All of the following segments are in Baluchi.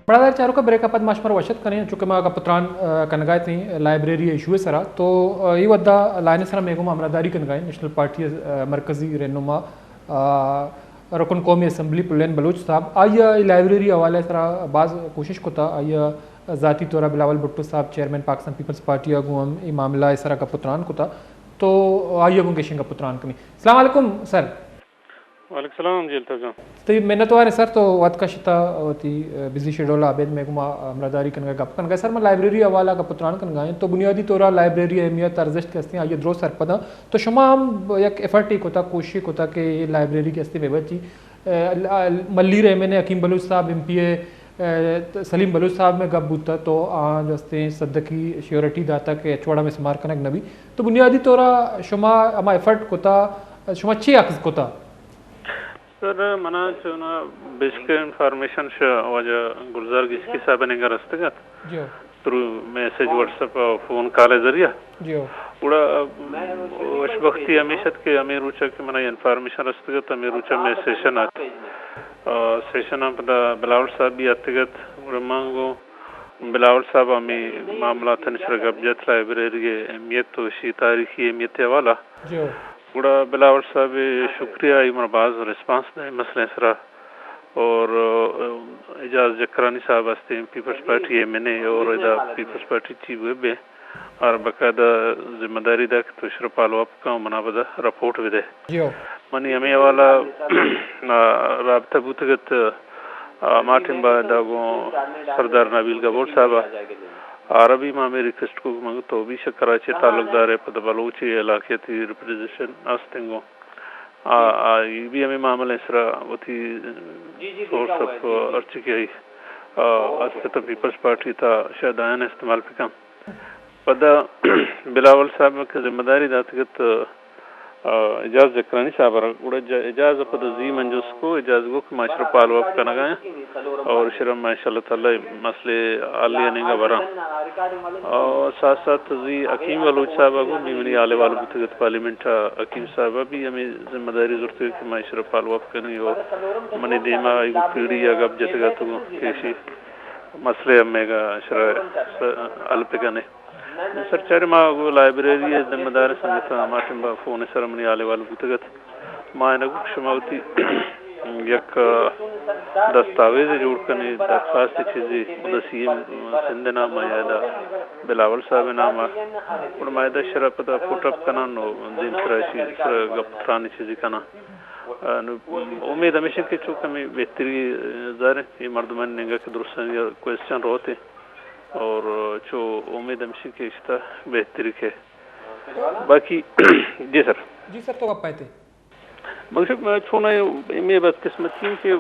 بڑادار چاروکاں، بریک ءَ پد ما شمارا وش اتک کنیں، چونکہ ما گپ ءُ تران، آ، کنگا اتیں لائبریری ءِ ایشو ءِ سرا۔ تو، آ، اے وھد ءَ لائن ءِ سرا مئے گوما ہمراہداری کنگا ایں نیشنل پارٹی ءِ، آ، مرکزی رہنما، آ، رکن قومی اسمبلی پلین بلوچ صاحب۔ آئی ءَ اے لائبریری ءِ حوالہ ءِ سرا باز کوشش کتا۔ آئی ءَ ذاتی طور ءَ بلاول بھٹو صاحب، چیئرمین پاکستان پیپلز پارٹی ءَ گوں ہم اے معاملہ ءِ سرا گپ ءُ تران کتا۔ تو آئی ءَ گوں گیشیں گپ ءُ تران کنیں۔ السلام علیکم سر۔ وعلیکم السلام جیل تب جان۔ تئی منت واریں سر، تو وقت کشتا وتی، آ، بزی شیڈول ءَ ابید مئے گوما ہمراہداری کنگا، گپ کنگا۔ سر، من لائبریری ءِ حوالہ ءَ گپ ءُ تران کنگا ایں۔ تو بنیادی طور ءَ لائبریری ءِ اہمیت ءُ ارزشت کہ ہستیں، آئی ءِ درست سرپداں۔ تو شما ہم یک ایفرٹے کتا، کوششے کتا کہ اے لائبریری کہ ہستیں بہ بچی۔ آ، ال-، ال-، ملیر ایم این اے حکیم بلوچ صاحب، ایم پی اے، آ، سلیم بلوچ صاحب مئے گپ بوتا، تو آ جو ہستیں صدقی شیورٹی داتا کہ ہچ وڑا مسمار کنگ نہ بی۔ تو بنیادی طور ءَ شما ہما ایفرٹ کتا، شما چے اخذ کتا؟ سر، منا چونا بیسک انفارمیشن شہ واجہ گلزار گسکی صاحب ءِ نیمگا رستگ ات۔ جی ہو۔ تھرو میسج، واٹس ایپ ءُ فون کال ءِ ذریعہ۔ جی ہو۔ گڑا، ام، وش بختی ہمیش ات کہ ہمے روچ ءَ کہ منا انفارمیشن رستگ ات، ہمے روچ ءَ مئے سیشن ات۔ آ، سیشن ءَ پدا بلاول صاحب بھی اتک ات۔ گڑا من گوں بلاول صاحب ءَ ہمے معاملاتانی سرا گپ جت، لائبریری ءِ اہمیت ءُ اشی تاریخی اہمیت ءِ حوالہ۔ جی ہو۔ گڑا بلاول صاحب ءِ شکریہ، آئی منا باز ریسپانس دئے مسئلہ ءِ سرا۔ اور، آ، اعجاز جکرانی صاحب ہستیں، پیپلز پارٹی ایم این اے اور ادا پیپلز پارٹی چیف ویب ءَ، اور باقاعدہ ذمہ داری دا کہ تو اشرا فالو اپ کن، منا پدا رپورٹ بدے۔ جی ہو۔ منی ہمے حوالہ، آ، رابطہ بوتگ ات، آ، ما ٹیم با ادا گوں سردار نبیل گبور صاحب ءَ، آرا بھی ما ہمے ریکویسٹ کو کہ من تو بھی شہ کراچی تعلق دار ئے، پدا بلوچی علاقیاتی ریپریزنٹیشن ہستیں گوں۔ آ، آ، اے بھی ہمے معاملہ ءِ سرا وتی سورس آف ہرچی کہ آئی، آ، ہست ات پیپلز پارٹی تا شاید آیان استعمال بکن۔ پدا بلاول صاحب کہ ذمہ داری داتگ ات، آ، اعجاز جکرانی صاحب ءَ را، گڑا ج-، اعجاز ءَ پدا زی من جست کو، اعجاز گو کہ ما اشرا فالو اپ کنگا ایں اور اشرا ما انشاءاللہ تعالی مسئلے حل ءِ نیمگا براں۔ اور ساتھ ساتھ زی حکیم بلوچ صاحب ءَ گوں، بھی منی حال احوال بوتگ ات پارلیمنٹ ءَ، حکیم صاحب ءَ بھی ہمے ذمہ داری زرتگ کہ ما اشرا فالو اپ کنیں اور منی دیما آئی گوں پیڑی ءَ گپ جتگ ات گوں کہ اشی مسئلے ہمیگا اشرا س-، حل بکنے۔ سر چارے ما گوں لائبریری ءِ ذمہ دار سنگتاں ہما ٹیم با فون ءِ سرا منی حال احوال بوتگ ات۔ ما انگو کہ شما وتی یک دستاویزے جوڑ کنے، درخواست چیزے، خدا سی ایم سندھ ءِ نام ءَ یا دا بلاول صاحب ءِ نام ءَ، گڑا ما ادا شرا پدا پٹ اپ کناں، نو دیم سرا اشی سرا گپ ترانی چیزے کناں۔ آ، نو امید ہمیش کہ چو کمی بہتری، آ، ظاہر ایں، اے مردمانی نیمگا کہ درستانی کوئسچن روت ایں۔ اور چو امید ہمشی کہ اشتا بہتری کے۔ باقی، جی سر۔ جی سر، تو گپ ءَ ات ئے۔ مگر چون اے، اے مئے بدقسمتی ایں کہ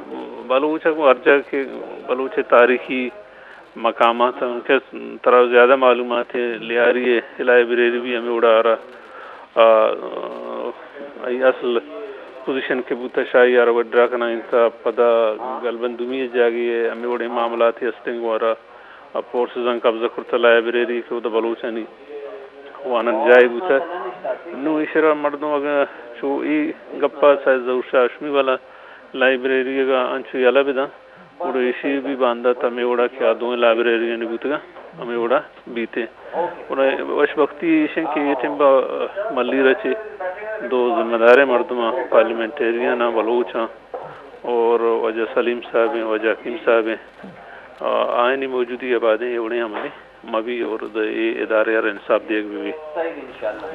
بلوچ ءَ گوں ہر جاگہ کہ بلوچ ءِ تاریخی مقامات اَنت کہ ترا زیادہ معلومات ایں، لیاری ءِ لائبریری بھی ہمے وڑا آرا، آ، آئی اصل پوزیشن کہ بوتا شاہی آرا وڈرا کنائینتا، پدا گلبندومی ءِ جاگہے ءَ ہمے وڑیں معاملات ہستیں گوں آرا فورسزاں قبضہ کرتہ لائبریری کہ اودا بلوچانی وانگ جاہے بوتہ۔ نوں ایشرا مردم اگاں چو اے گپا سید ظہور شاہ ہاشمی والا لائبریری اگاں انچو یلہ بداں، گڑا ایشی بھی باندات ہمے وڑا کہ آ دوئیں لائبریریانی بوتگاں ہمے وڑا بیتیں۔ گڑا وشبختی ایش انت کہ اے ٹیم با ملیر ءَ چہ دو ذمہ داریں مردماں، پارلیمنٹیرین آں، بلوچ آں، اور واجہ سلیم صاحب ایں، واجہ حکیم صاحب ایں، آ، آیانی موجودگی ءَ بعد ایں اے وڑیں عملے مہ بی اور اے ادارے ءَ را انصاف دیگ بہ بی۔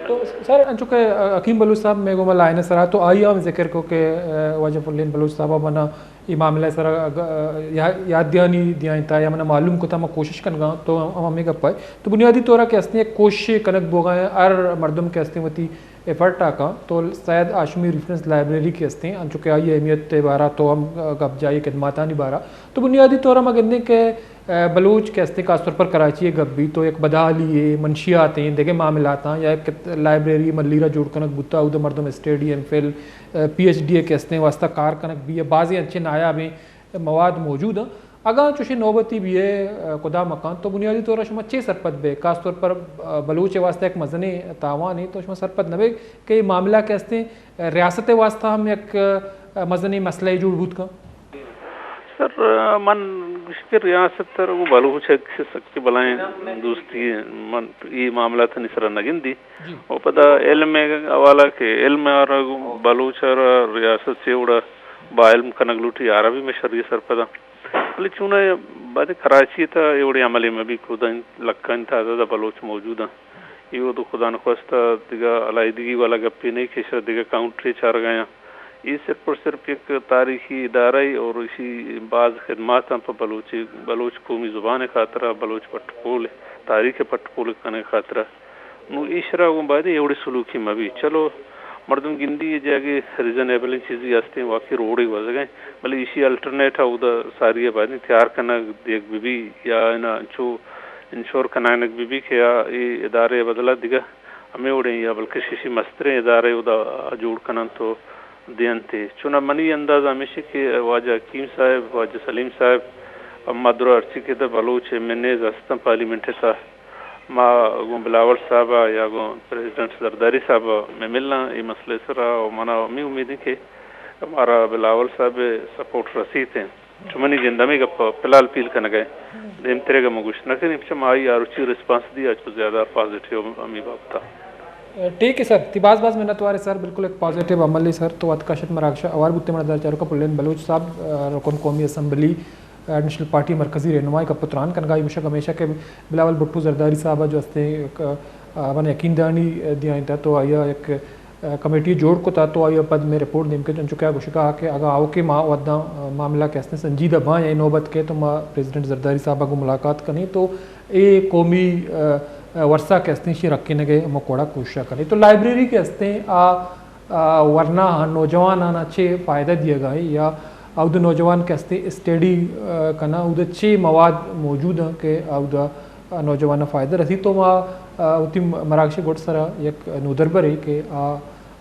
تو سر، انچو کہ حکیم بلوچ صاحب مئے گوما لائن ءِ سرا، تو آئی ءَ ہم ذکر کو کہ، آ، واجہ پلین بلوچ صاحب ءَ منا اے معاملہ ءِ سرا، آ، یا-، یات دہانی دیائینتا یا منا معلوم کتا، ما کوشش کنگا، تو ہم ہمے گپ ءَ۔ تو بنیادی طور ءَ کہ ہستیں یک کوششے کنگ بوگا ایں، ہر مردم کہ ہستیں وتی ایفرٹ ءَ کاں، تو سید ہاشمی ریفرنس لائبریری کہ ہستیں، انچو کہ آئی اہمیت ءِ بارا تو ہم گپ جائی، خدماتانی بارا۔ تو بنیادی طور ءَ ما گندیں کہ، آ، بلوچ کہ ہستیں، خاص طور پر کراچی ءِ گپ بی تو یک بدحالی ءِ منشیات ایں، دگہ معاملات آں، یا یک لائبریری ملیر ءَ جوڑ کنگ بوتا، اود ءَ مردم اسٹڈی، ایم فل، آ، پی ایچ ڈی ءِ کہ ہستیں واسطہ کار کنگ بی، یا بازیں انچیں نایابیں مواد موجود اَنت۔ اگاں چوشیں نوبتی بیئے، آ، خدا مکن، تو بنیادی طور ءَ شما چے سرپد بئے؟ خاص طور پر، آ، بلوچ ءِ واسطہ یک مزنیں تاوانے، تو شما سرپد نہ بئے کہ اے معاملہ کہ ہستیں، آ، ریاست ءِ واسطہ ہم یک، آ، مزنیں مسئلہ جوڑ بوت کن؟ سر، من گوشت کہ ریاست ءَ گوں بلوچ ءَ یک سکیں بلاہیں دوستی، من اے معاملاتانی سرا نہ گندی۔ جی۔ و پدا علم ءِ حوالہ کہ علم ءَ را گوں بلوچ ءَ را ریاست چے وڑا با علم کنگ لوٹی، آرا بھی میں شری سرپداں۔ بلے چوناہا بعد کراچی ءِ تہا اے وڑیں عملے مہ بی، کداں لکھانی تعداد ءَ بلوچ موجود اَنت۔ اے وھد خدا نخواستہ دگہ علیحدگی والا گپے نہ اِنت کہ ایشرا دگہ کاؤنٹرے چارگ ءَ اَنت۔ اے صرف اور صرف یک تاریخی ادارہ اے اور ایشی باز خدمات اَنت پہ بلوچی، بلوچ قومی زبان ءِ خاطرا، بلوچ پٹ پول ءِ تاریخ ءِ پٹ پول کنگ ءِ خاطرا۔ نوں ایشرا گوں باید اے وڑیں سلوکے مہ بی۔ چلو، مردم گندی اے جاگہے ریزنیبلیں چیزے ہستیں، واقعی روڈے گوزگ ءَ اِنت، بلے ایشی الٹرنیٹ ءَ اودا ساری ءَ باید اِنت تیار کنگ دیگ بہ بی یا انا انچو انشور کنائینگ بہ بی کہ آ اے ادارہ ءِ بدلا دگہ ہمے وڑیں یا بلکہ ششی مستریں ادارہ اودا جوڑ کننت و دینت۔ چونا منی انداز ہمیشی کہ واجہ حکیم صاحب، واجہ سلیم صاحب، اما درا ہرچی کہ دا بلوچ ایم این ایز ہستن پارلیمنٹ ءِ تہا، ما گوں بلاول صاحب ءَ یا گوں پریزیڈنٹ زرداری صاحب ءَ میں ملاں اے مسئلہ ءِ سرا، و منا ہمے امید اِنت کہ مارا بلاول صاحب ءِ سپورٹ رسیت اِنت۔ چو منی جند ہمے گپ ءَ فی الحال پیل کنگ ءَ اِنت۔ دیمترگ ءَ من گوشت نہ کنیں، پرچا ما آئی ءَ ہروچی ریسپانس دی، آ چو زیادہ پازیٹیو ہمے بابت ءَ۔ ٹھیک ہے سر، تئی باز باز منت وار ایں سر، بالکل یک پازیٹیو عملے سر۔ تو وت کشت مراگش ءَ ہوار بوتے، منا دار چاروکا پلین بلوچ صاحب، آ، رکن قومی اسمبلی، آ، نیشنل پارٹی مرکزی رہنمائی گپ ءُ تران کنگا، اے گوشگ ہمیشہ کہ بلاول بھٹو زرداری صاحب ءَ جو ہستیں، آ، من یقین دہانی دیائینتا تو آئی ءَ یک کمیٹی جوڑ کتا تو آئی ءَ پد میں رپورٹ دیم کت، انچو کہ آ گوشگا کہ اگاں آؤکیں ما وھداں، آ، معاملہ کہ ہستیں سنجیدہ باں یا نوبت کئے تو ما پریزیڈنٹ زرداری صاحب ءَ گوں ملاقات کنیں تو اے قومی، آ، آ، ورثہ کہ ہستیں ایشی رکھینگ ءِ ہمک وڑا کوشش کنیں۔ تو لائبریری کہ ہستیں آ، آ، ورنا نوجوانانا چے فائدہ دیگا ایں یا اود نوجوان کہ ہستیں اسٹڈی، آ، کنا اود چے مواد موجود ایں کہ اود نوجوان فائدہ رسی؟ تو ما، آ، وتی مراگش گڈ سرا یک نودربرے کہ آ،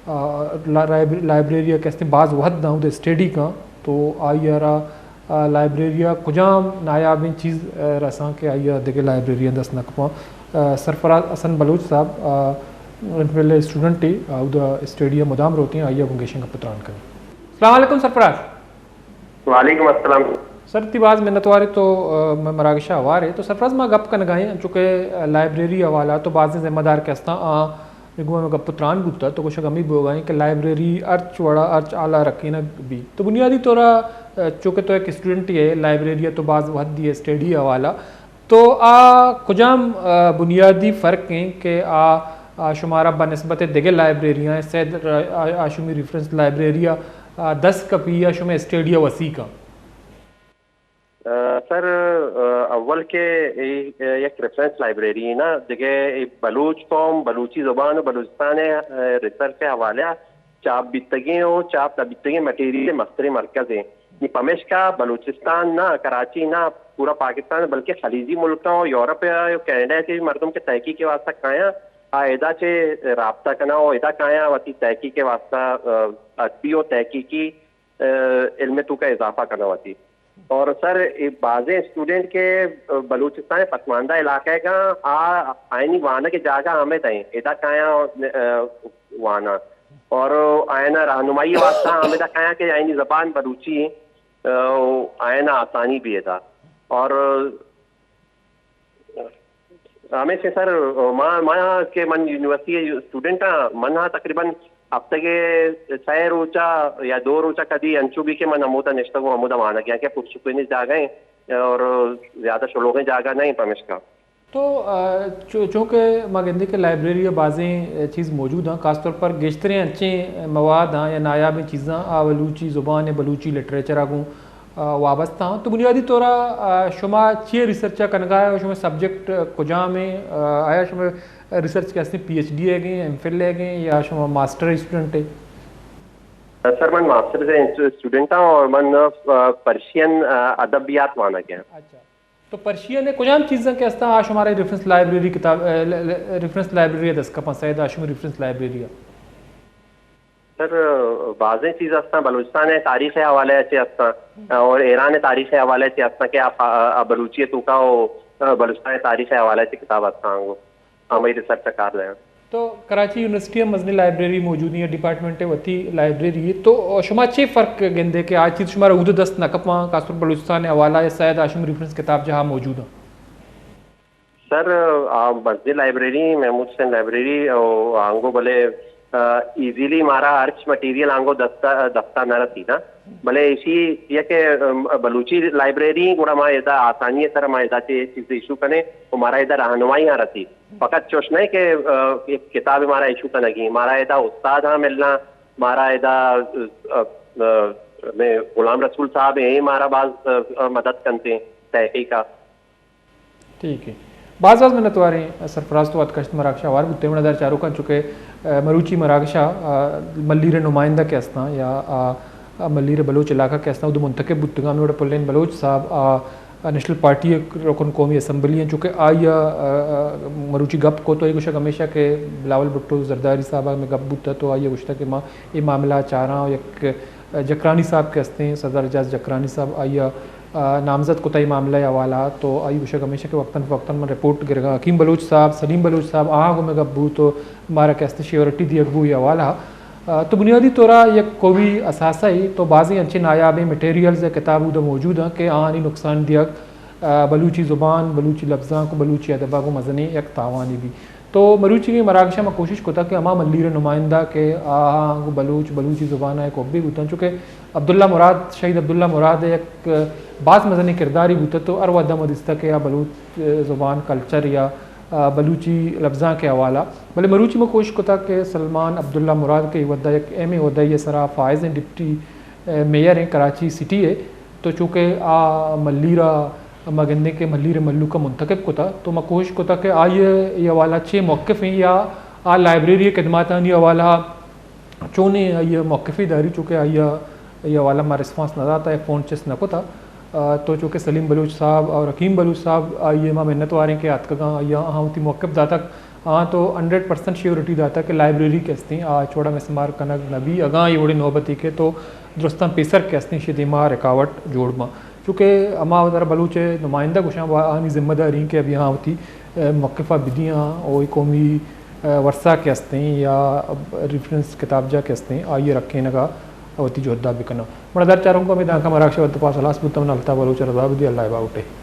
آ، لا-، لائبر-، لائبریری ءَ کہ استیں باز وھد داں اود اسٹڈی کاں، تو آئی ءَ را، آ، لائبریری ءَ کجام نایابیں چیز، آ، رساں کہ آئی ءَ دگہ لائبریری ءَ دست نہ کپاں۔ آ، سرفراز حسن بلوچ صاحب، آ، ایم فل ءِ اسٹوڈنٹے، آ، اود اسٹڈی ءَ مدام روتیں، آئی ءَ گوں گیشیں گپ ءُ تران کنیں۔ السلام علیکم سرفراز۔ وعلیکم السلام۔ سر، تئی باز منتوارے تو، آ، مئے مراگش ءَ ہوارے۔ تو سرفراز، ما گپ کنگا ایں، چونکہ، آ، لائبریری حوالہ تو بازیں ذمہ دار کہ استاں، آ، گوں ہمے گپ ءُ تران بوتا، تو گوشگ ہمے بوگا ایں کہ لائبریری ہرچ وڑا، ہرچ حالا رکینگ بی۔ تو بنیادی طورا، آ، چونکہ تو یک اسٹوڈنٹے ئے، لائبریری ءَ تو باز وھد دیئے اسٹڈی حوالہ، تو آ کجام، آ، بنیادی فرق ایں کہ آ، آ، شمارا بہ نسبت دگہ لائبریریاں سید ر-، آ، آ، شمی ریفرنس لائبریری ءَ، آ، دست کپی یا شمئے اسٹڈی ءَ وسیع کن؟ آ، سر، آ، اول کہ اے، اے، یک ریفرنس لائبریری ایں نا، دگہ اے بلوچ قوم، بلوچی زبان و بلوچستان ءِ، آ، ریسرچ ءِ حوالہ ءَ چاپ بیتگیں و چاپ نہ بیتگیں مٹیریل ءِ مستریں مرکز ایں۔ نی پمیشکا بلوچستان نہ، کراچی نہ، پورا پاکستان بلکہ خلیجی ملکاں و یورپ ءَ و کینیڈا ءَ چہ مردم کہ تحقیق ءِ واسطہ کایاں، آ ادا چہ رابطہ کناں و ادا کایاں وتی تحقیق ءِ واسطہ، آ، ادبی و تحقیقی، آ، علم ءِ توکا اضافہ کناں وتی۔ اور سر، اے بازیں اسٹوڈنٹ کہ بلوچستان ءِ پسماندہ علاقہ ءَ گاں، آ، آیانی وانگ ءِ جاگہ ہمے دئیں، ادا کایاں، آ، واناں۔ اور آیانا رہنمائی واسطہ ہمے دا کایاں کہ آیانی زبان بلوچی ایں، آ، آیانا آسانی بی ادا۔ اور ہمیش ایں سر، ما، ما کہ من یونیورسٹی ءِ اسٹوڈنٹ آں، من ہاں تقریباً ہفتگ ءِ سئے روچا یا دو روچا کدی انچو بی کہ من ہمودا نشتگ و ہمودا وانگ ءَ آں کہ پرسکونیں جاگہ ایں اور زیادہ شلوغیں جاگہ نہ ایں پمیشکا۔ تو، آ، چو-، چونکہ ما گندیں کہ لائبریری ءَ بازیں چیز موجود ایں، خاص طور پر گیشتریں انچیں مواد آں یا نایابیں چیزاں آ بلوچی زبان یا بلوچی لٹریچر ءَ گوں آ، وابستہ آں۔ تو بنیادی طورا، آ، شما چی ریسرچ ءَ کنگا ئے و شمئے سبجیکٹ کجام ایں؟ آ، آیا شمئے ریسرچ کہ استیں پی ایچ ڈی ئیگیں، ایم فل ئیگیں یا شما ماسٹر اسٹوڈنٹ ئے؟ سر، من ماسٹر اسٹوڈنٹ آں اور من، آ، پرشین، آ، ادبیات وانگ ءَ آں۔ اچھا۔ تو پرشین ءِ کجام چیزاں کہ استاں آ شمارا ریفرنس لائبریری کتاب، آ، ل-، ل-، ریفرنس لائبریری ءَ دست کپاں، سید ہاشمی ریفرنس لائبریری ءَ؟ سر، بازیں چیز ہستاں، بلوچستان ءِ تاریخ ءِ حوالہ ءَ چہ ہستاں اور ایران ءِ تاریخ ءِ حوالہ ءَ چہ ہستاں کہ آ، آ، آ بلوچی ءِ توکا و، آ، بلوچستان ءِ تاریخ ءِ حوالہ ءَ چہ کتاب ہستاں، آنگو ہمائی ریسرچ ءَ کار دیاں۔ تو کراچی یونیورسٹی ءَ مزنیں لائبریری موجود ایں، ڈیپارٹمنٹ ءِ وتی لائبریری ایں، تو شما چے فرق گندے کہ آ چیز شمارا اود دست نہ کپاں، خاص طور بلوچستان ءِ حوالہ ءَ سید ہاشم ریفرنس کتاب جاہ موجود ایں؟ سر، آ مزنیں لائبریری، محمود حسین لائبریری، او آنگو بلے، آ، ایزیلی مارا ہرچ مٹیریل آنگو دستا، دستا نہ رسی نا۔ بلے ایشی یہ کہ، ام، بلوچی لائبریری گڑا ما ادا آسانی سر ما ادا چے چیز ایشو کنے و مارا ادا رہنمائی ہاں رسی۔ فقط چوش نہ کہ، آ، ایک کتاب مارا ایشو کنگی، مارا ادا استاد ہاں ملنا، مارا ادا، آ، آ، میں غلام رسول صاحب ہیں، مارا باز، آ، آ، مدد کنتے ہیں تحقیق کا۔ ٹھیک ہے۔ باز باز منتواریں سرفراز تو وت کشت مراگش ءَ ہوار بوتے۔ منتوار چاروکاں چونکہ، آ، مروچی مراگش ءَ، آ، ملیر ءِ نمائندہ کہ استاں یا، آ، آ، ملیر بلوچ علاقہ کہ استاں، اود منتخب بوتگاں، ہمے وڑ پلین بلوچ صاحب، آ، آ، نیشنل پارٹی ءِ رکن قومی اسمبلی ایں، چونکہ آئی ءَ، آ، آ، مروچی گپ کو تو اے گوشگ ہمیشہ کہ بلاول بھٹو زرداری صاحب ءَ ہمے گپ بوتا تو آئی ءَ گوشتا کہ ما اے معاملہ ءَ چاراں، یک جکرانی صاحب کہ استیں، صدر اعجاز جکرانی صاحب، آئی ءَ، آ، نامزد کتا اے معاملہ ءِ حوالہ ءَ، تو آئی گوشگ ہمیشہ کہ وقتاً فوقتاً من رپورٹ گرگاں۔ حکیم بلوچ صاحب، سلیم بلوچ صاحب، آہاں گوں مئے گپ بوت و مارا کہ استیں شیورٹی دیگ بو اے حوالہ ءَ۔ آ، تو بنیادی طور ءَ یک قومی اثاثہ ای تو بازیں انچیں نایابیں مٹیریلز ءُ کتاب اود ءَ موجود ایں کہ آہانی نقصان دیگ، آ، بلوچی زبان، بلوچی لبزانک و بلوچی ادب ءَ گوں مزنیں یک تاوانے بی۔ تو مروچی مراگش ءَ ما کوشش کتا کہ ہما ملیر نمائندہ کہ آہاں گوں بلوچ، بلوچی زبان ءَ یک حبے بوتن، چونکہ عبداللہ مراد، شہید عبداللہ مراد یک باز مزنیں کرداری بوتا تو ہر وھد ءَ ما دیستا کہ آ بلوچ زبان، کلچر یا، آ، بلوچی لبزانک ءِ حوالہ۔ بلے مروچی ما کوشش کتا کہ سلمان عبداللہ مراد کہ اے وھد ءَ یک اہمیں عہدہ ءِ سرا فائز ایں، ڈپٹی، آ، میئر ایں کراچی سٹی ءِ، تو چونکہ آ ملیر ءَ ما گندیں کہ ملیر ءِ مھلوک ءَ منتخب کتا، تو ما کوشش کتا کہ آئی ءِ اے حوالہ چے موقف ایں یا آ لائبریری ءِ خدماتانی حوالہ چونیں آئی ءِ موقفے داری، چونکہ آئی ءَ اے حوالہ ما ریسپانس نہ داتا، اے فون چست نہ کتا۔ آ، تو چونکہ سلیم بلوچ صاحب اور حکیم بلوچ صاحب، آئی ءِ ما منت واریں کہ آتکگاں، آئی ءَ آہاں وتی موقف داتگ، آہاں تو ہنڈریڈ پرسنٹ شیورٹی داتگ کہ لائبریری کہ استیں، آ چوڑا مسمار کنگ نہ بی، اگاں اے وڑیں نوبتے کہ تو درستاں پیسر کہ استیں، شی دیما رکاوٹ جوڑ باں۔ چونکہ ہما وتارا بلوچ ءِ نمائندہ گوشاں، آہانی ذمہ داری ایں کہ ابھی آہاں وتی، آ، موقف ءَ بدیاں، او اے قومی، آ، ورثہ کہ استیں یا ریفرنس کتابجاہ کہ استیں، آئی ءِ رکھینگ ءَ وتی جہد ءَ بکناں۔ مڑدار چاروکاں، ہمے دانکہ مراگش ءِ وھد ءُ پاس ہلاس بوت، من الطاف بلوچ ءَ رضا بدی، اللہ ءِ باہوٹ ئے۔